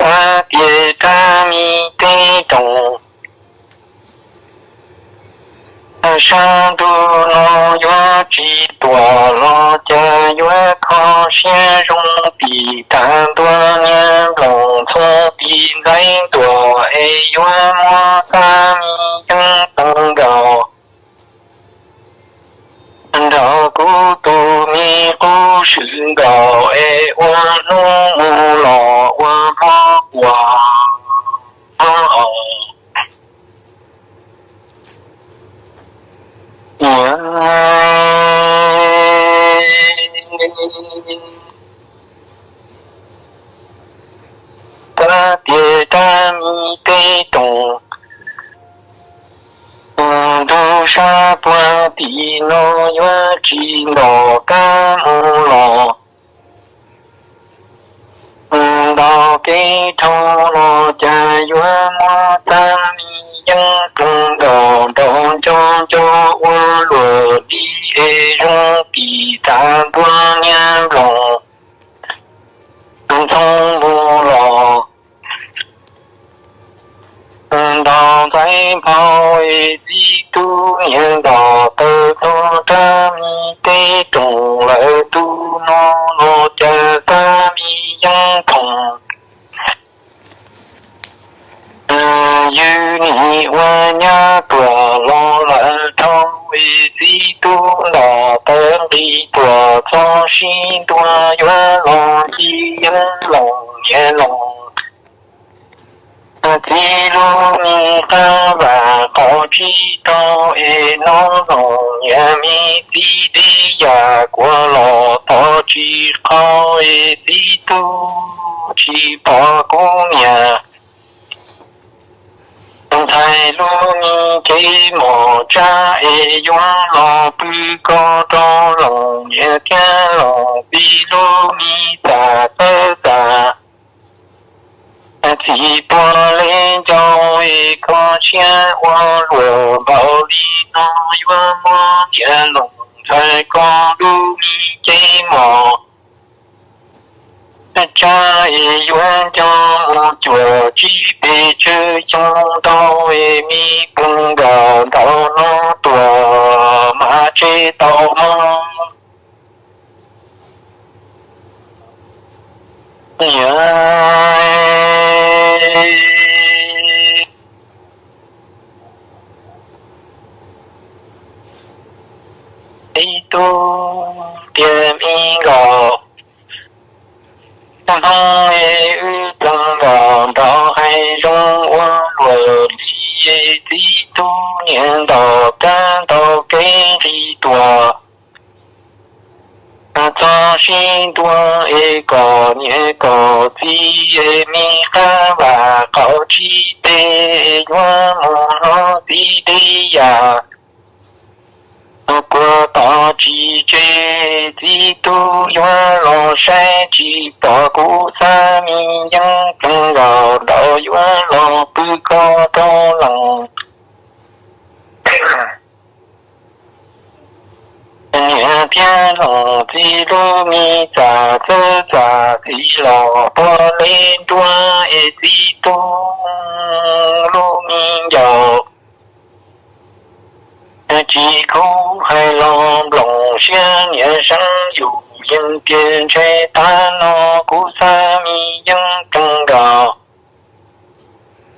Txhab tias rab me teb roos, sab ntuj no yuav tsis tuam los cas yuav kho siab zoo tim tag ntua niag nploos txhua tis ntxaib ntuas es yuav muab txhab me yeeb ploov nkaus nrog kuv tus me qub swm nkaus es ua hnub mus los ua hmo ua hmo os. Txhab tias rab me teb roos, ntug sab puag tim no yuav tsis ntom qab mus los. Ntaus kev dhau los cas yuav muab txhab me yeeb ploov nkaus nraum nco nco ua luam li es zoo tim tag ntua niag nploos ntxhoo mus los. Ntaus ntxhais phau es txiv tub niag ntom taw txog rab me teb roos lawm, tus no los cas txhab me yeeb thoom. Ywg nim ua nyab tuam los lawm dhau es txiv tub ntom taw nqis tuam txog sib ntua yuav los ci yeeb loos niam loos. Txiv lub me qab vam qhov tsis tau es no loos niam me txiv deb yam kuv los thov tsis qhau es txiv tub tsis pom kuv niam. Ntxhais lub me kev mom tsab es yuav los pw koj rau loos niam thiab loos txiv lub me txam txawb txam. Txiv puag le ncau es kho siab ua luam npaum li no yuav muab niam loos ntxhais koj lub me cev mom tsab es yuav nco mus cuam tsib pes tsawg xyoo ntau es me ploog nkaus ntaus no tuam mas tseg tau mog. Niam txiv tub tias me nkaus, hnub es wb ploog nkaus nraud hais zoo ua luam li, txiv tub niam ntaus kab ntaus kev nqis tuam txog sib ntua es kom niam kom txiv es me qab vam qhov tsis pes yuav mus hnov txiv deb yam. Kuv tos tsis tseg txiv tub yuav los saib tsis pom kuv xab me yeeb ploog nkaus nraud yuav los pw koj rau loos. Niam thiab loos txiv lub me txam txawb txam txiv los puag le nruab es txiv tub lub me ncaus. Tsis kub hais los nploos siab niam seeb yus yeej tias ntshe tag no kuv xab me yeeb ploog nkaus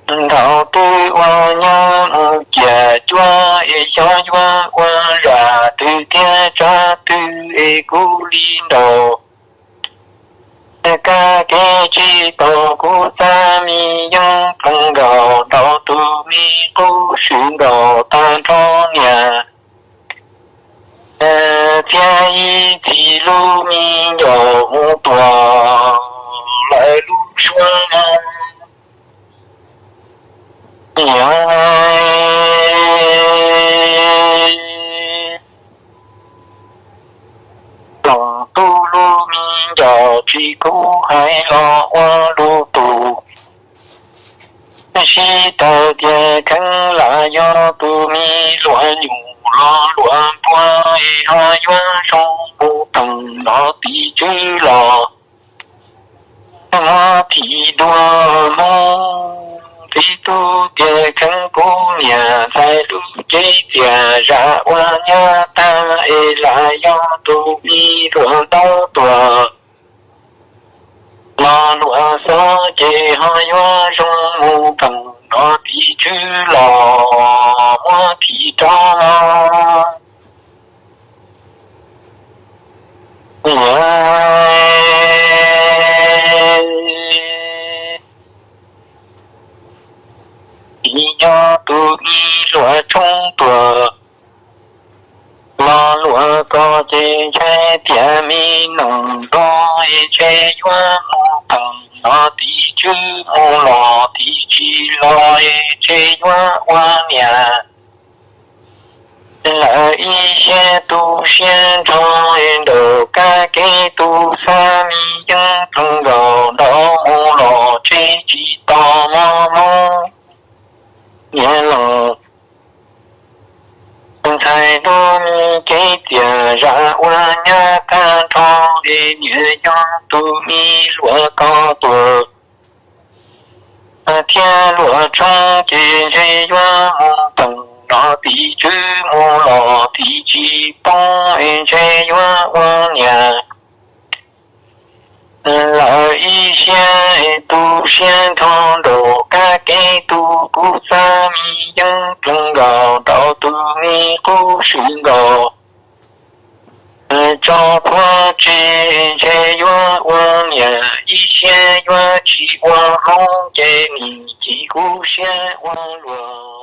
nraud twb ua nyab mus ciam cuab es xyov yuav ua zam twg thiab tsab twg es kuv li nraud. Kab kev tsis tau kuv xab me yeeb ploog nkaus nraud tus me qub swm nkaus tag nrho niam. Txiab ib txiv lub me ncaus mus tuam lawv lub suab no. Niam loos tub lub me ncaus tsis kub hais los ua lub tus sib tawm tias kheev lam yog tus me luag nyuam Los luag npua es ho yuav zoo mus teem nrov tim tswb los, muab thim dua Hmoob txiv tub tias kheev kuv niam ntxhais lub cev txias zam ua nyab tag es lam yog tus me luag ntaub tuag. Los luag xov ces ho yuav zoo mus teem nrov tim tswb los, muab thim rov los. Yog tus me luag tshoob tuag, los luag ko ces ntshai tias me noog nrog es ntshe yuav mus teem nrov tim tswb mus los tim tsis los es ntshe yuav ua niam. Lawv ib siab tu siab nrho, nraum kab ke tu xab mi yeeb ploog nkaus nrov mus los tsev tsis tos mos mos. Niam los ntxhais lub me cev txias zam ua nyab tag nrho, niam yog tus me luag ko tuag thiab luag tshoob ces ntshe yuav mus teem nrov tim tswb mus los tim tsis poob es ntshe yuav ua niam. Lawv ib siab tu siab nrho, nraum kab ke tu kub xab mi yeeb ploog nkaus rau tus me qub swm nkaus tso puag tsev, ntshe yuav ua niam ib siab yuav tsis ua Hmoob ces nim cis kub siab ua luag.